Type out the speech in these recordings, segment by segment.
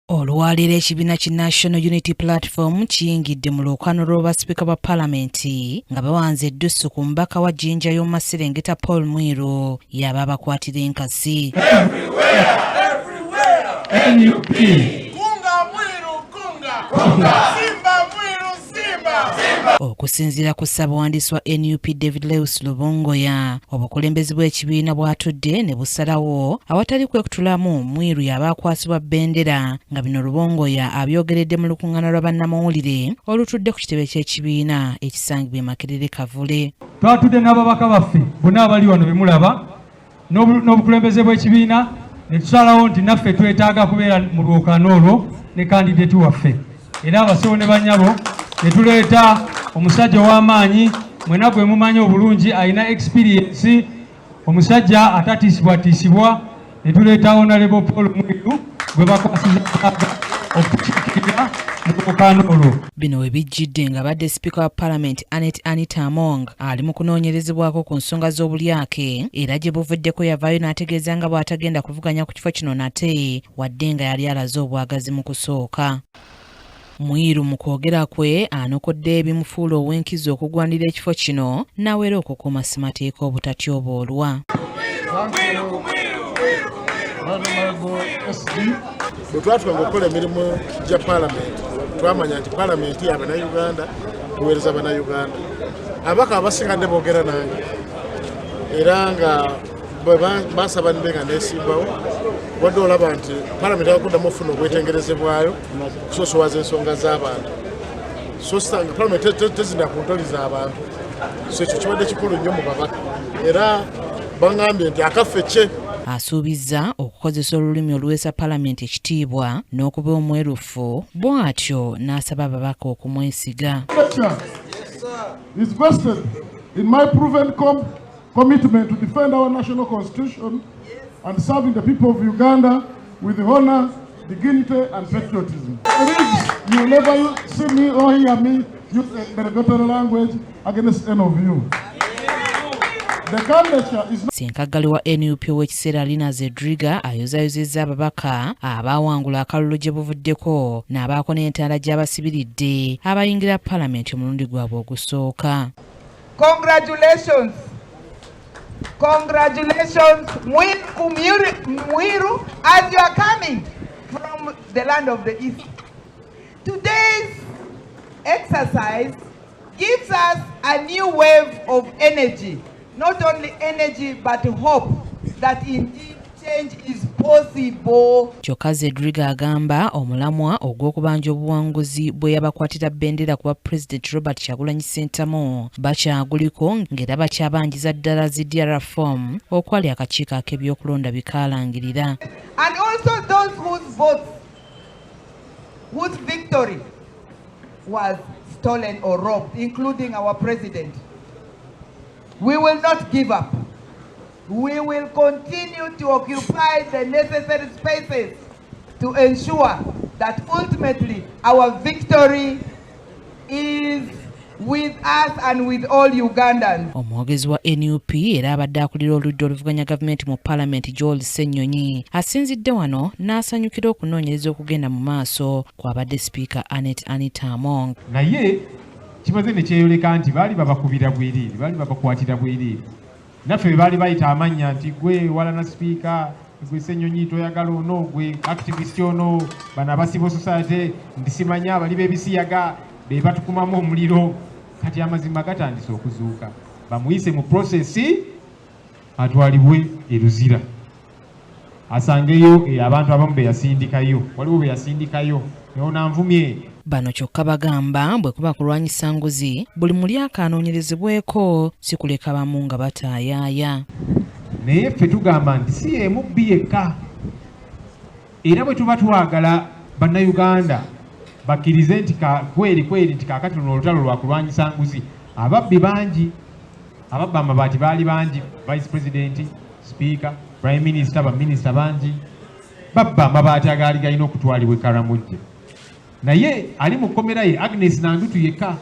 Olwaleero ekibiina ki National Unity Platform kiyingidde mu lwokaano lw'obwasipiika bwa Palamenti nga bawanze eddusu ku mubaka wa Jinja y'omumaserengeta Paul Mwiru y'aba abakwatira enkasi. NUP. Kunga Mwiru kunga. Kunga. Simba Mwiru Simba. Simba. Okusinziira ku ssabawandiisi wa NUP David Lewis Lubongoya, obukulembeze bw'ekibiina bwatudde ne busalawo awatali kwekutulamu Mwiru y'aba akwasibwa bendera, nga bino Lubongoya abyogeredde mu lukuŋŋaana lwa bannamawulire olutudde ku kitebe ky'ekibiina ekisangibwa e Makerere Kavule. Twatudde n'ababaka baffe bonna abali wano bemulaba n'obukulembeze bw'ekibiina ne tusalawo nti naffe twetaaga kubeera mu lwokaano olwo ne kandideti waffe, era abasawo ne bannyabo ne tuleeta omusajja ow'amaanyi mwena gwe mumanyi obulungi, alina experience, omusajja atatiisibwatiisibwa, ne tuleeta Honorable Paul Mwiru gwe bakwasiza okutukiikirira mu lwokaano olwo. Bino we bijjidde nga abadde sipiika wa Palamenti Annet Anita Among ali mu kunoonyerezebwako ku nsonga z'obulyake, era gye buvuddeko yavaayo n'ategeeza nga bw'atagenda kuvuganya ku kifo kino nate, wadde nga yali alaze obwagazi mu kusooka. Mwiru mu kwogera kwe anokodde ebimufuula ow'enkizo okugwanira ekifo kino n'awera okukuuma ssemateeka obutatyoboolwa. Bwe twatuka okukola emirimu gya Paalamenti, twamanya nti Paalamenti y'Abannayuganda, tuweereza Bannayuganda. Ababaka abasinga ne boogera nange era nga bwe basaba nbe nga nesimbawo, wadde olaba nti Paalamenti akuddamu okufuna obwetengereze bwayo okusosowaza ensonga z'abantu, so nga Paalamenti tezina ku ntoli z'abantu. So ekyo kibadde kikulu nnyo mu babaka, era baŋŋambye nti akaffe kye. Asuubizza okukozesa olulimi oluweesa Palamenti ekitiibwa n'okuba omwerufu, bw'atyo n'asaba ababaka okumwesiga. Is vested in my proven commitment to defend our national constitution and serving the people of Uganda with honor, dignity, and patriotism. Please, you will never see me or hear me use a derogatory language against any of you. The candidature is Ssenkaggale wa NUP ow'ekiseera Lina Zedriga ayozayozezza ababaka abaawangula akalulu gye buvuddeko n'abaako n'entaala gy'abasibiridde abayingira Palamenti omulundi gwabwe ogusooka. Congratulations. Congratulations, Mwiru, Mwiru, as you are coming from the land of the East. Today's exercise gives us a new wave of energy. Not only energy, but hope that indeed change is possible. Kyokka Zedriga agamba omulamwa ogw'okubanja obuwanguzi bwe yabakwatira bendera kuba Pulezidenti Robert Kyagulanyi Ssentamu bakyaguliko, ng'era bakyabanjiza ddala zi DR form okwali akakiiko ak'ebyokulonda bikaalangirira. And also those whose votes, whose victory was stolen or robbed, including our president. We will not give up. We will continue to occupy the necessary spaces to ensure that ultimately our victory is with us and with all Ugandans. Omwogezi wa NUP era abadde akulira oludda oluvuganya gavumenti mu Paalamenti Joel Ssennyonyi asinzidde wano n'asanyukira okunoonyereza okugenda mu maaso kwabadde sipiika Annet Anita Among. Naye kimaze ne kyeyoleka nti baali babakubira bwereere, baali babakwatira bwereere. Naffe be baali bayita amannya nti gwe walana sipiika, gwe Ssennyonyi toyagala ono, gwe activist ono, bano aba civil society nti simanya abali b'ebisiyaga be batukumamu omuliro. Kati amazima gatandise okuzuuka. Bamuyise mu process, atwalibwe e Luzira, asangeyo abantu abamu be yasindikayo, waliwo be yasindikayo nonanvumye. Bano kyokka bagamba bwe kuba kulwanyisa nguzi, buli mulyaka anoonyerezebweko, si kuleka bamu nga bataayaaya. Naye ffe tugamba nti si yemubbi yekka, era bwe tuba twagala Bannayuganda bakkirize nti kweri kweri nti kaakati luno olutalo lwa kulwanyisa nguzi, ababbi bangi, ababba amabaati baali bangi, vice president, speaker, prime minister, baminisita bangi babba amabaati agaali galina okutwalibwa e Karamujja. Naye ali mu kkomera ye Agnes Nandutu yekka.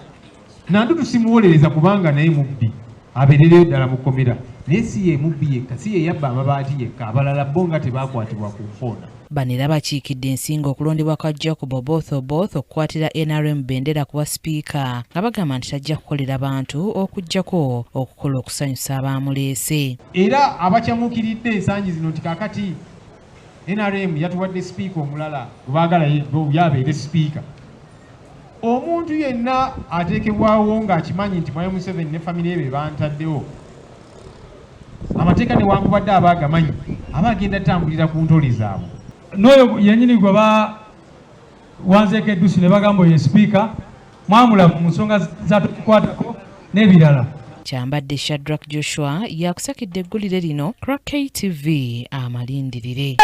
Nandutu simuwolereza kubanga naye mubbi, abeerereyo ddala mu kkomera, naye si ye mubbi yekka, si ye yabba amabaati yekka. Abalala bo nga tebakwatibwa ku nkoona. Bano era bakiikidde ensi ng'okulondebwa kwa Jacob Oboth Oboth okukwatira NRM bendera kuba sipiika nga bagamba nti tajja kukolera bantu okuggyako okukola okusanyusa abaamuleese. Era abakyamuukiridde ensangi zino nti kaakati NRM yatuwadde sipiika omulala gwe baagala yabeere sipiika. Omuntu yenna ateekebwawo ng'akimanyi nti Mwami Museveni ne famire ye be bantaddewo, amateeka newankubadde aba agamanyi aba agenda atambulira ku ntoli zaabwe. N'oyo yennyini gwe bawanzeeko eddusu ne bagamba oyo sipiika mwamulaba mu nsonga zatukwatako n'ebirala. Kyambadde Shadrack Joshua yakusakidde eggulire lino Crack KTV amalindirire.